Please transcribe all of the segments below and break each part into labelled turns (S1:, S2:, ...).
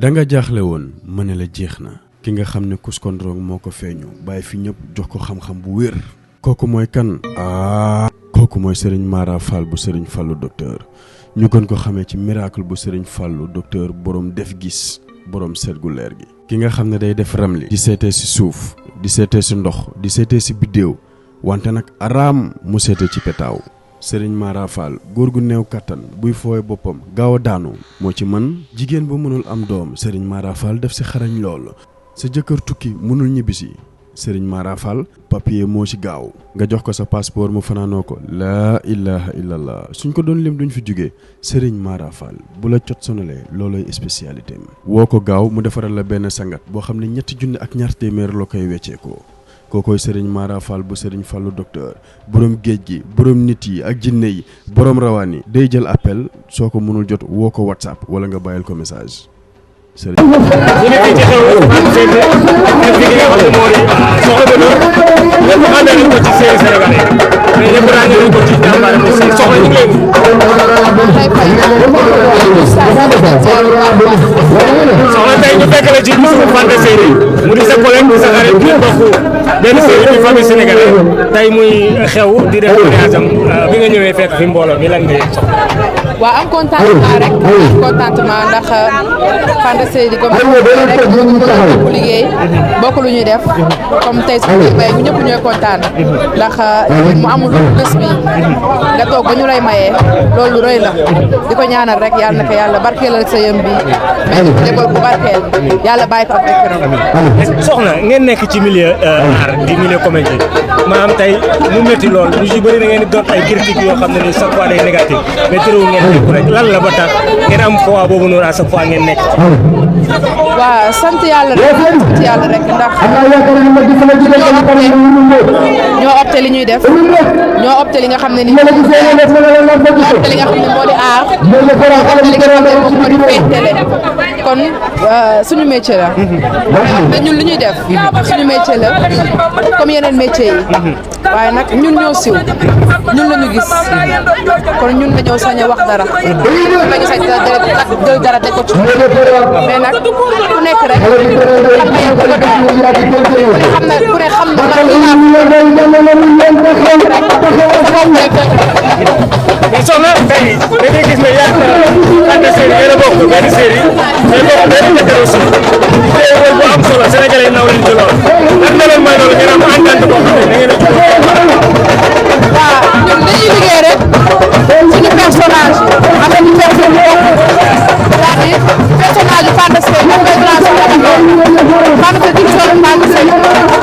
S1: da nga jaaxle woon ma ne la jeex na ki nga xam ne Kuskondorong moo ko feeñu bàyyi fi ñëpp jox ko xam-xam bu wér kooku mooy kan kooku mooy Serigne Mara Fall bu Serigne Fallou docteur ñu gën ko xamee ci miracle bu Serigne Fallou docteur borom def gis borom seet gu leer gi ki nga xam ne day def ramli di seetee si suuf di seetee si ndox di seetee si biddéew wante nag araam mu seetee ci petaaw Serigne Mara Fall góor gu néew kattan buy fooy boppam gaaw a daanu moo ci mën jigéen bu mënul am doom Serigne Mara Fall def si xarañ lool sa jëkkër tukki mënul ñibbisi Serigne Mara Fall papier moo ci gaaw nga jox ko sa passeport mu fanaanoo ko laa ilaha illallah suñ ko doon lim duñ fi jógee Serigne Mara Fall bu la cot sonalee looloy spécialité mi woo ko gaaw mu defaral la benn sangat boo xam ne 3 junni ak ñaar téeméer la koy wecceekoo kookoy Serigne Mara Fall bu Serigne Fallou docteur borom géej gi borom nit yi ak jinne yi borom rawaan yi day jël appel soo ko mënul jot woo ko WhatsApp wala nga bàyyil ko message Serigne.
S2: soxna tey ñu fekk la ci bisu Fanta Seydi mu di sa collègue di sa xarit di bokk benn série bi famille sénégalaise tey muy xew di def mariage am bi nga ñëwee fekk fi mbooloo mi lan nga yëg
S3: waaw am contentement rek contentement ndax Fanta Seydi comme rek bu liggéey bokk lu ñuy def comme tey su bay ñu ñëpp ñooy kontaan ndax mu amul bés bi nga toog ba ñu lay mayee loolu rëy la di ko ñaanal rek yàlla na ko yàlla barkeel ak sa yëm bi mais déggoo bu barkeel yàlla bàyyi ko ak écran
S2: soxna ngeen nekk ci milieu art di milieu comédie maanaam tey mu métti lool ñu ci bëri da ngeen di doon ay critiques yoo xam ne ni chaque fois day négatif mais terewul ngeen nekk rek lan la ba tax ngeen am fois boobu noonu à chaque fois ngeen nekk
S3: waaw sant yàlla rek ndax ñoo opté li ñuy def ñoo opté li nga xam ne ni ñoo opté li nga xam ne moo di aar ñoo opté li nga xam ne moom moo di feeñ télé kon suñu métier la te ñun li ñuy def suñu métier la comme yeneen métier yi waaye nag ñun ñoo siw ñun la ñu gis kon ñun dañoo sañ a wax dara dañu sañ jël dara teg ko ci mais nag ku nekk rek xam na ku ne xam na
S2: mais soxna tey dañuy gis ne yàgg Fanta Seydi yéen a bokk benn série mais bokk benn jëkkër aussi tey rôle bu am solo Sénégalais yi naw leen ci lool lan nga leen may loolu ngeen am entente boo xam ne da ngeen a
S3: waaw ñun dañuy liggéey rek suñu personnage am nañu personnage c'est-à-dire personnage Fanta Seydi moom mooy transformé Fanta Seydi du solo Fanta Seydi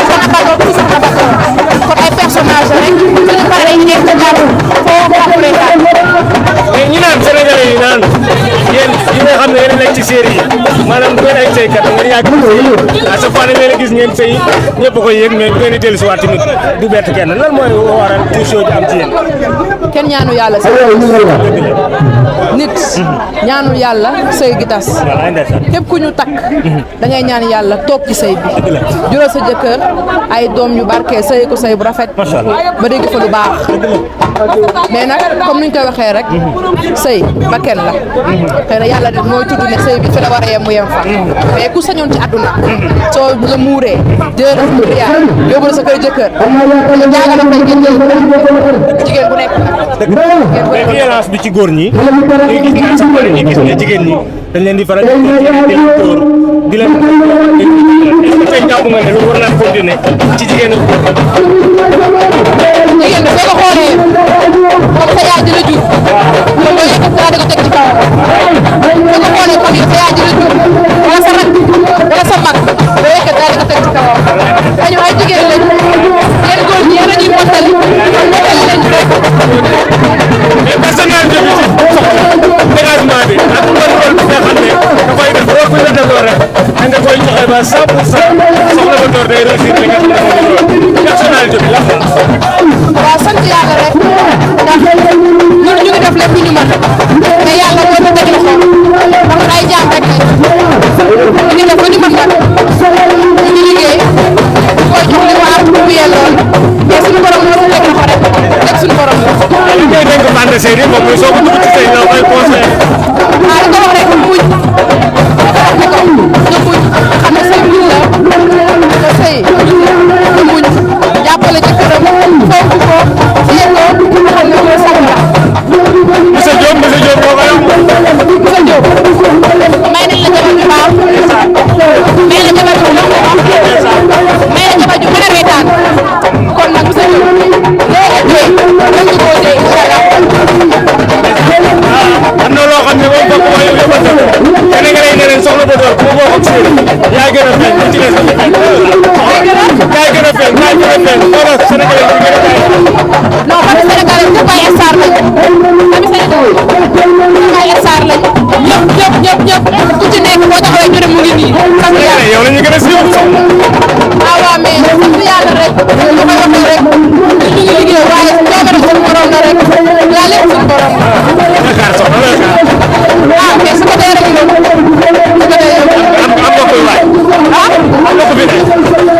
S3: sama bateau du sama bateau kon ay personnage rek suñu paree ñu nekk ñaar foo après
S2: mais ñi naan Sénégalais yi naan yéen ñi nga xam ne yéen a nekk ci série yi maanaam bu ngeen ay sëykat ngeen yàgg à chaque fois da ngeen a gis ngeen sëy ñëpp a koy yëg mais bu ngeen di dellu si waat tamit du bett kenn lan mooy waral toujours di am ci yéen.
S3: kenn ñaanu yàlla sëy nit ñaanul yàlla sëy gi tas képp ku ñu takk da ngay ñaan yàlla toog ci sëy bi jural sa jëkkër ay doom ñu barkee sëy ko sëy bu rafet ba dégg fa lu baax mais nag comme niñ koy waxee rek sëy ba kenn la xëy na yàlla de mooy tudd ne sëy bi fi la war a yem mu yem fa mais ku sañoon ci àdduna soo la muuree jël yaa yóbbu la sa kër jëkkër jaaga def jigéen bu nekk
S2: mais violence bi ci góor ñi ñu gis sax ñu gis ne jigéen ñi dañ leen di faral di tóor di leen tey jàpp nga ne lu war naa continuer ci jigéen
S3: jigéen bi soo ko xoolee comme sa yaay ji la jur kon doo yëkkat sa ko teg ci kaw soo ko xoolee comme sa yaay ji la jur wala sa rak wala sa mag doo yëkkat sa ko teg ci kaw dañu ay jigéen lañ yéen góor ñi yéen a ñuy mottali lañ
S2: mais personnalité bi dégagement bi ak rôle bi nga xam ne da koy def rôle bu ñu la defloo rek da nga koy joxe ba 100% soxla ba door day réussir li nga xam ne moom la lool personnalité bi la
S3: waaw sant yàlla rek ndax ñun ñu ngi def lépp ñu mën mais yàlla moo ñu teg loxo ndax ay jaam rek lañ ñu ngi def lu ñu mën nag ñu ngi liggéey koy jox li waa bu yelloon mais suñu borom moo teg loxo rek teg suñu borom la.
S2: li ngay dénk Fanta Seydi moom mooy soo ko dugg ci sëy la koy conseillé.
S3: waaw li ko wax rek muñ
S2: la ko door ku ma bokk ak séeréer yaay gën a feeñ ci les yaay gën a feeñ xoolal Sénégalais yi gën a feeñ.
S3: non xam nga Sénégalais yi ñëpp ay star lañu xam nga Sénégalais ñëpp ay star lañu ñëpp ku ci nekk boo taxawee ñu ne mu ngi nii sant yàlla
S2: yow la ñu gën a siiw.
S3: waaw mais sant yàlla rek ñu koy waxee rek ñu ngi liggéey waaye coobare suñu borom la rek yaa lépp suñu borom waaw mais su ko dee rek ñu
S2: am nga koy waaj. am nga ko fi nekk.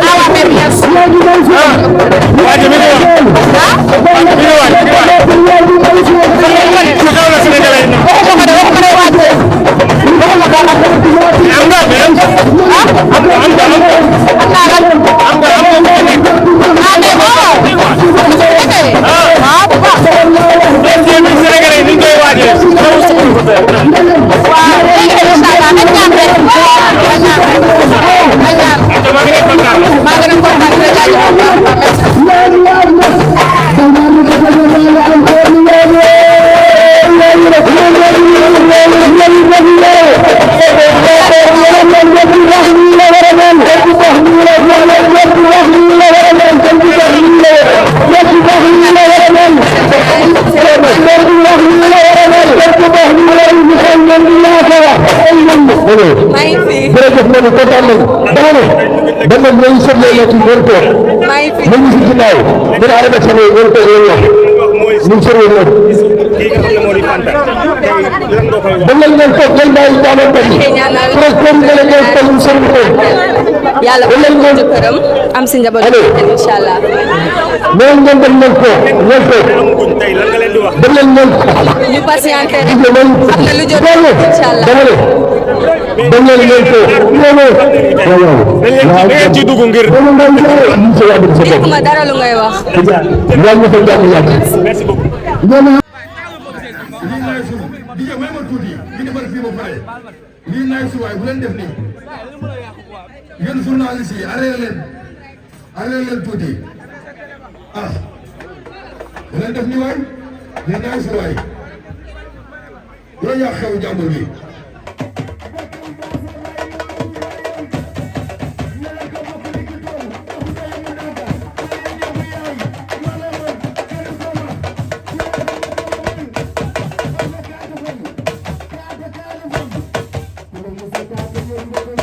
S3: waaw mais bien sûr
S2: waaj mi ngi wax. mi ngi waaj mi ngi waaj. su xew la Sénégalais yi.
S3: waxuma ko de waxuma day waaj waxuma ko
S2: am nga mais. am naa lan.
S3: ah mais
S2: Sénégalais yi ni ñu koy waajee.
S3: waaw léegi incha allah dañ ñaan rek dañ ñaan rek maa ngi leen di kontaan di la jaajëfal maa ngi fi
S4: jërëjëf nañu kontaan nañu dama ne dama ne ñooy soxla la ci ngeen toog
S3: maa ngi fi
S4: ñu ngi si ginnaaw dina arrêté sama ngeen toog ngeen wax ñu sori leen dañ leen ngeen toog ngeen bàyyi daanaka benn presque ngeen ngeen toog ñu sori leen
S5: yàlla bu ñu jëkkëram am si njaboot incha allah.
S4: ñoo ngeen dem ngeen toog ngeen toog dem leen ngeen
S5: ñu patienté rek am na lu jot incha allah.
S4: dama ne dem leen ngeen toog
S2: da ngeen ciy dugg ngir.
S5: dégguma dara lu ngay wax.
S2: merci beaucoup.
S6: lii naay suwaay bu leen def nii yéen journaliste yi arrêté leen tuuti ah bu leen def nii waay lii naay suwaay loolu yaa xew jàmbur bi Thank you.